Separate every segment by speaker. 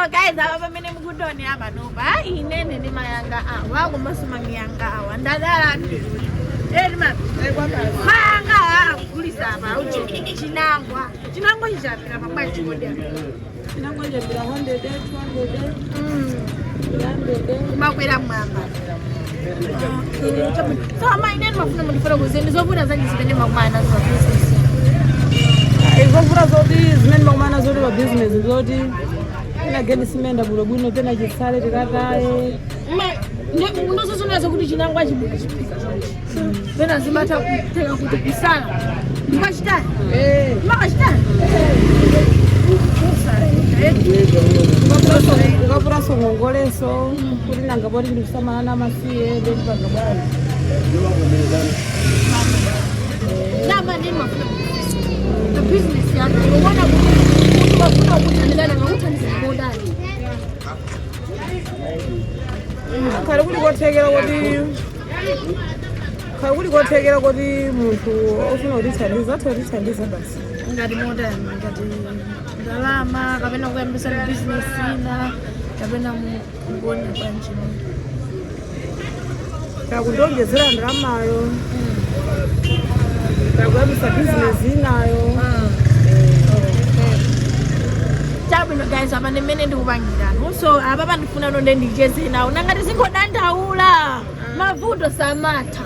Speaker 1: Guys, apa pamene mukundionera panopa, ine ndi mayanga awa komanso mamiyanga awa ndadala mayanga awa akugulisa apa uche chinangwa. Chinangwa chichapira pabwa chikodya.
Speaker 2: Chinangwa chapira 100, 200, 300.
Speaker 1: Kumakwera mwamba. Okay. So ama ine ndimafuna mundifotokozeni zovuta zanji zimene makumana nazo pa business.
Speaker 2: Zovuta zoti zimene makumana zoti pa business zoti pena geni simenda bwinobwino, pena chisale tikataye.
Speaker 1: Ndozozoneza kuti chinangwa chibuka chipika chonchi pena zimatha kutheka kuti kusala ndikachitani makachitani.
Speaker 2: Ukapuraso ngongoleso kuti nanga poti ndikusamala na masiye ndipanga bwanji.
Speaker 1: Nama ndi mafuna the business yanu uona kuti munthu wafuna kuthandizana nakuthandizana modani?
Speaker 2: Khale kuli kothekera kuti munthu ofuna kutithandiza atha kutithandiza basi.
Speaker 1: Ngati modani? Ngati ndalama kapena kuyambisa business ina kapena mukuona bwanji?
Speaker 2: Kakundongezera ndalamayo, kakuyambisa bizinesi inayo.
Speaker 1: Chabwino guys, apa ndimene ndikupangirano. So apa pandifuna nonde ndicheze nawo nangati zingodandaula mavuto samatha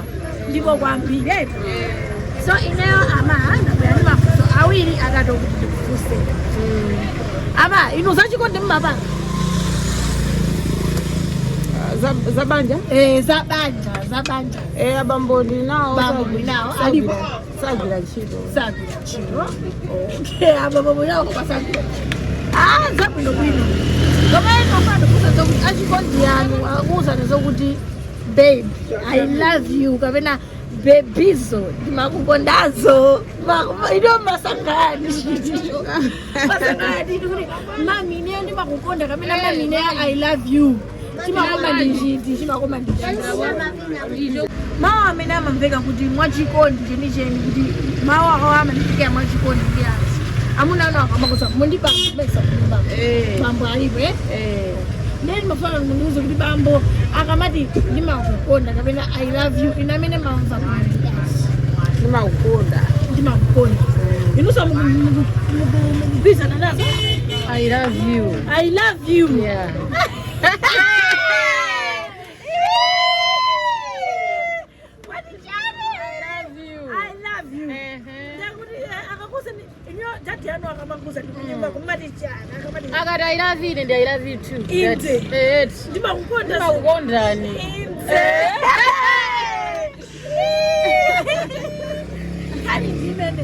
Speaker 1: ndipo kwambiri. So ineyo ama ndabwera ndi mafunso awiri atatu kuti ndikufunse. Ama inu zachikondi mmapanga?
Speaker 2: Za banja?
Speaker 1: Eh, za banja, za banja.
Speaker 2: Eh, abambo ndinawo.
Speaker 1: Bambo ndinawo, alipo?
Speaker 2: Sagwira ntchito.
Speaker 1: Sagwira ntchito. Okay, abambo munawo koma sagwira ntchito. Ah, zabwino bwino. Koma ino afana kuuza zokuti achikondi yanu akuuzani zokuti "Babe, I love you" kapena "Babyzo, ndimakukondazo", ino masangani chiticho masangani kuti "Mami, ineyo ndimakukonda" kapena "Mami, ineyo I love you"? Chimakoma ndi chiti? Chimakoma ndi chiti? Mawu amene amamveka kuti mwachikondi chenicheni, kuti mawu akawo amandifikira mwachikondi ndi ati? Amuna anu akamakuza mundibambo mesa kundibambo?
Speaker 2: Eh.
Speaker 1: Bambo alipo, eh?
Speaker 2: Eh.
Speaker 1: Ndeni mafana mundiuze kuti bambo akamati "Ndimakukonda" kapena "I love you", ine amene mamva kuti basi?
Speaker 2: Ndimakukonda.
Speaker 1: Ndimakukonda. Inunso mukugwirizana nazo?
Speaker 2: I love you.
Speaker 1: I love you.
Speaker 2: Yeah.
Speaker 1: Watichani?
Speaker 2: I love you.
Speaker 1: I love you. Ndakuti akakuza inyo daddy yanu akamakuza ndikunyumba kumati chani akamati?
Speaker 3: Akati "I love you", ndi "I love you too."
Speaker 1: Inde.
Speaker 3: Eh.
Speaker 1: Ndimakukonda.
Speaker 3: Ndimakukondani.
Speaker 1: Inze. Kani ndimene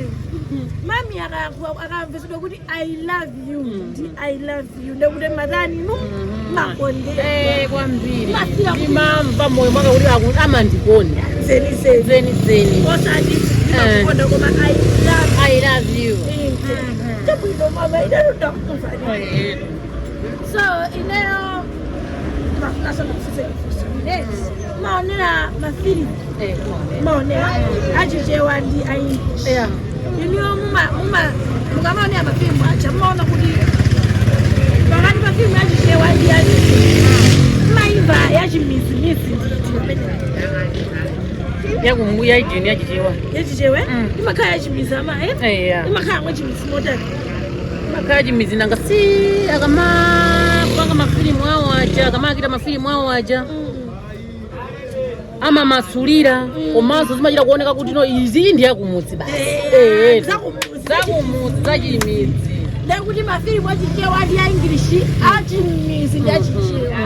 Speaker 1: mami akamvesedwa kuti "I love you" ndi "I love you", ndekuti madani nu makondera?
Speaker 3: Eh, kwambiri.
Speaker 1: Mafira kuti-
Speaker 3: Ndimamva moyo mwanga kuti amandikonda.
Speaker 1: Zeni zeni.
Speaker 3: Zeni zeni.
Speaker 1: Osati "Ndimakukonda" koma "I love".
Speaker 3: I love you.
Speaker 1: Chabwino mama, ineyo ndakuva. So ineyo mafunasa ndikufunse funso. Maonera mafilimu?
Speaker 3: Eh.
Speaker 1: Maonera achichewa ndi a English?
Speaker 3: Yeah.
Speaker 1: Iniyo muma mukamaonera mafilimu aja mumaona kuti pakati pa filimu yachichewa ndi ya maimba yachimizimizi nditi pamene?
Speaker 3: Yakumbuya ijeni yachichewa.
Speaker 1: Yachichewa imakhala yachimizi ama, eh?
Speaker 3: Eya.
Speaker 1: Imakhala mwachimizi motani?
Speaker 3: Makhala chimizi nanga si akamapanga mafilimu awo aja, akamakita mafilimu awo aja amamasulira, komanso zimachita kuoneka kuti no, izi ndi yakumudzi basi. Eh,
Speaker 1: Zakumudzi.
Speaker 3: Zakumudzi, zachimidzi.
Speaker 1: Ndekuti mafilimu achichewa ndi a English achimizi ndi achichewa.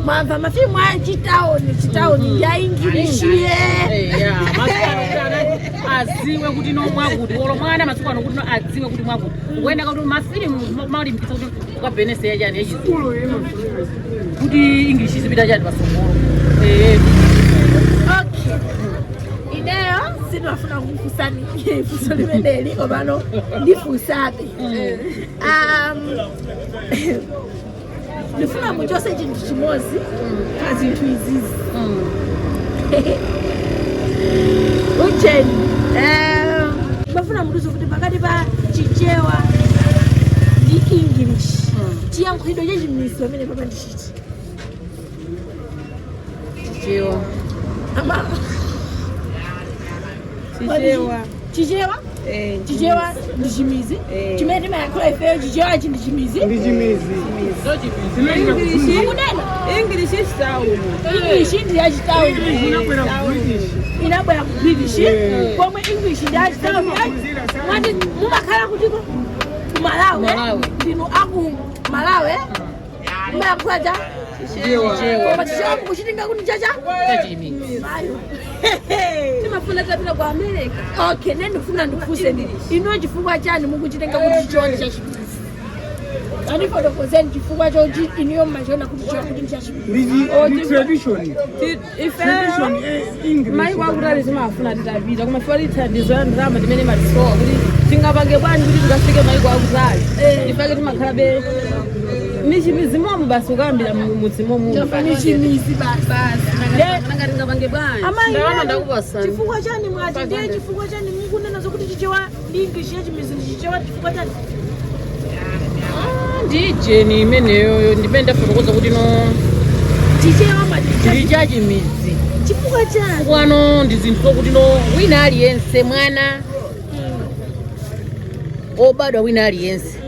Speaker 1: Mwamva, mafilimu achitaoni chitaoni ndi a English ye.
Speaker 3: Eya, masiku ano kuti ana adziwe kuti no mwakuti olo mwana masiku ano kuti no adziwe kuti mwakuti ukuyeneka kuti mafilimu malimbikitsa kuti ukabenese yachani yachizungu kuti English izipita chani pasogolo, eh.
Speaker 1: Okay, ineyo sindimafuna kufunsani funso limeneli komano ndifunsabe. Ndifuna muchose chinthu chimodzi pa zinthu izizi. Ucheni mafuna mundiuze kuti pakati pa Chichewa ndi English Chiyankhulidwe chachimizi pamene papa ndichiti?
Speaker 2: Chichewa.
Speaker 1: Ama.
Speaker 2: Chichewa.
Speaker 1: Chichewa.
Speaker 2: Eh.
Speaker 1: Chichewa ndi chimizi.
Speaker 2: Eh.
Speaker 1: Chimene timayankhula ifeyo chichewachi ndi chimizi.
Speaker 4: Ndi chimizi.
Speaker 2: English.
Speaker 1: Mukunena.
Speaker 2: English is town.
Speaker 1: English ndi yachitauni.
Speaker 4: English inabwera ku British.
Speaker 1: Inabwera ku British.
Speaker 4: Eh.
Speaker 1: Pomwe English ndi yachitauni. Mwati mumakhala kutiko? Ku Malawi.
Speaker 3: Malawi.
Speaker 1: Ndinu aku Malawi. Mumayankhula cha?
Speaker 4: Chichewa.
Speaker 1: Koma chichewa mukuchitinga kuti chacha?
Speaker 3: Chachimizi.
Speaker 1: Mayo.
Speaker 2: Timafuna tapita ku America.
Speaker 1: Okay, ne ndifuna ndikufunseni ino, chifukwa chani mukuchitenga kuti chichewa ndi chachimizi? Andifotokozeni chifukwa choti iniyo mmachiona kuti chichewa kuti ndi chachimizi.
Speaker 4: Ndi tradition.
Speaker 2: Ife
Speaker 4: Tradition, English.
Speaker 2: maiko akutali timafuna titapita, koma ife tithandizo ya ndalama timene matisowa kuti tingapange bwanji kuti tikafike maiko akutali. Ifake timakhalabe michimizimomo basi, ukayambira mudzimomo.
Speaker 1: Michimizi basi.
Speaker 2: Nanga tingapange bwanji?
Speaker 1: Amayi,
Speaker 3: Ndalama ndakupasani.
Speaker 1: Chifukwa chani mwati ndiye chifukwa chani mukunena zokuti chichewa ndi English yachimizi ndi chichewa? Chifukwa chani?
Speaker 3: Ndijeni imeneyoyo ndimene ndafotokoza kuti no
Speaker 1: Chichewa mati
Speaker 3: ndi chachimizi.
Speaker 1: Chifukwa chani?
Speaker 3: Kwano ndi zinthu zokuti no wina aliyense, mwana obadwa wina aliyense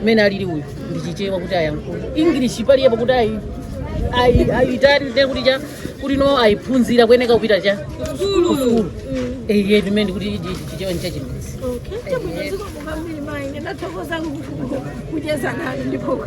Speaker 3: mmene alili uyu, ndi chichewa kuti ayankhule. English paliyepo kuti ayitani kuti cha kuti no ayiphunzira kuyeneka kupita cha kusukulu. Iye ndimene ndikuti chichewa ndi chachimizi.
Speaker 1: Okay, chabwino, zikomo kwambiri mayi, ndathokoza kucheza nanu ndipo.